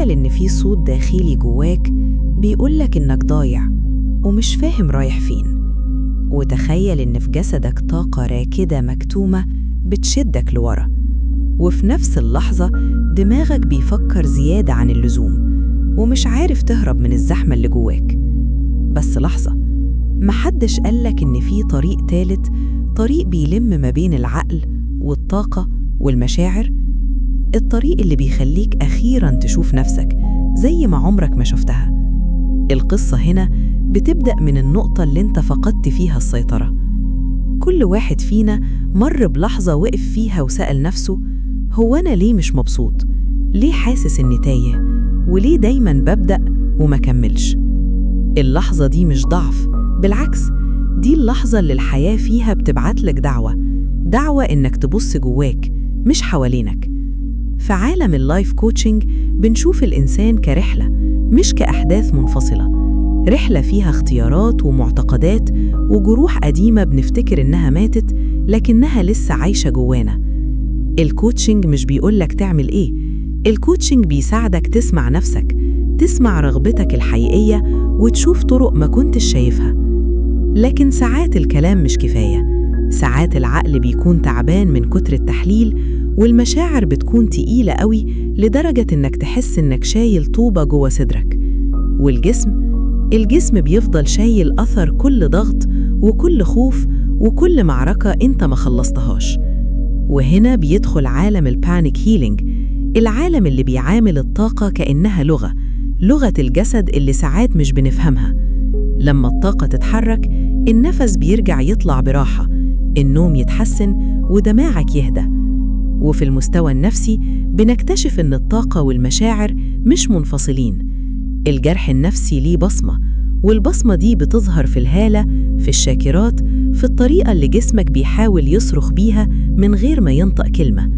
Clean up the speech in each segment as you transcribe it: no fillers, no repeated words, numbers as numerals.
تخيل إن في صوت داخلي جواك بيقولك إنك ضايع ومش فاهم رايح فين، وتخيل إن في جسدك طاقة راكدة مكتومة بتشدك لورا، وفي نفس اللحظة دماغك بيفكر زيادة عن اللزوم ومش عارف تهرب من الزحمة اللي جواك. بس لحظة، محدش قالك إن في طريق تالت، طريق بيلم ما بين العقل والطاقة والمشاعر، الطريق اللي بيخليك أخيراً تشوف نفسك زي ما عمرك ما شفتها. القصة هنا بتبدأ من النقطة اللي انت فقدت فيها السيطرة. كل واحد فينا مر بلحظة وقف فيها وسأل نفسه: هو أنا ليه مش مبسوط؟ ليه حاسس إني تايه؟ وليه دايماً ببدأ وما كملش؟ اللحظة دي مش ضعف، بالعكس، دي اللحظة اللي الحياة فيها بتبعتلك دعوة، دعوة إنك تبص جواك مش حوالينك. في عالم ال life coaching بنشوف الإنسان كرحلة مش كأحداث منفصلة، رحلة فيها اختيارات ومعتقدات وجروح قديمة بنفتكر إنها ماتت لكنها لسه عايشة جوانا. ال coaching مش بيقولك تعمل إيه، ال coaching بيساعدك تسمع نفسك، تسمع رغبتك الحقيقية وتشوف طرق ما كنتش شايفها. لكن ساعات الكلام مش كفاية، ساعات العقل بيكون تعبان من كتر التحليل، والمشاعر بتكون تقيلة قوي لدرجة إنك تحس إنك شايل طوبة جوه صدرك. والجسم، الجسم بيفضل شايل أثر كل ضغط وكل خوف وكل معركة أنت ما خلصتهاش. وهنا بيدخل عالم ال pranic healing، العالم اللي بيعامل الطاقة كأنها لغة، لغة الجسد اللي ساعات مش بنفهمها. لما الطاقة تتحرك، النفس بيرجع يطلع براحة، النوم يتحسن، ودماغك يهدى. وفي المستوى النفسي بنكتشف إن الطاقة والمشاعر مش منفصلين. الجرح النفسي ليه بصمة، والبصمة دي بتظهر في الهالة، في الشاكرات، في الطريقة اللي جسمك بيحاول يصرخ بيها من غير ما ينطق كلمة.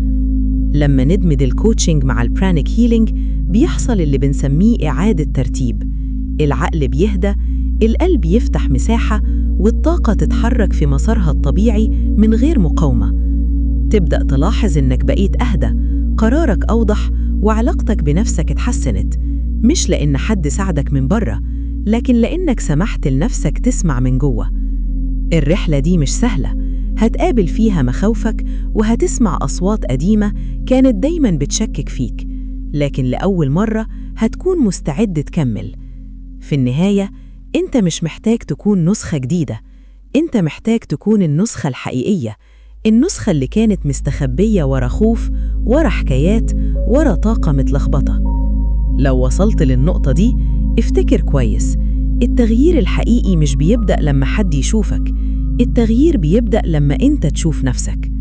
لما ندمج ال coaching مع ال pranic healing بيحصل اللي بنسميه إعادة ترتيب. العقل بيهدى، القلب يفتح مساحة، والطاقة تتحرك في مسارها الطبيعي من غير مقاومة. تبدأ تلاحظ إنك بقيت أهدى، قرارك أوضح، وعلاقتك بنفسك اتحسنت، مش لأن حد ساعدك من بره، لكن لأنك سمحت لنفسك تسمع من جوه. الرحلة دي مش سهلة، هتقابل فيها مخاوفك وهتسمع أصوات قديمة كانت دايماً بتشكك فيك، لكن لأول مرة هتكون مستعد تكمل. في النهاية أنت مش محتاج تكون نسخة جديدة، أنت محتاج تكون النسخة الحقيقية، النسخة اللي كانت مستخبية ورا خوف، ورا حكايات، ورا طاقة متلخبطة. لو وصلت للنقطة دي افتكر كويس، التغيير الحقيقي مش بيبدأ لما حد يشوفك، التغيير بيبدأ لما أنت تشوف نفسك.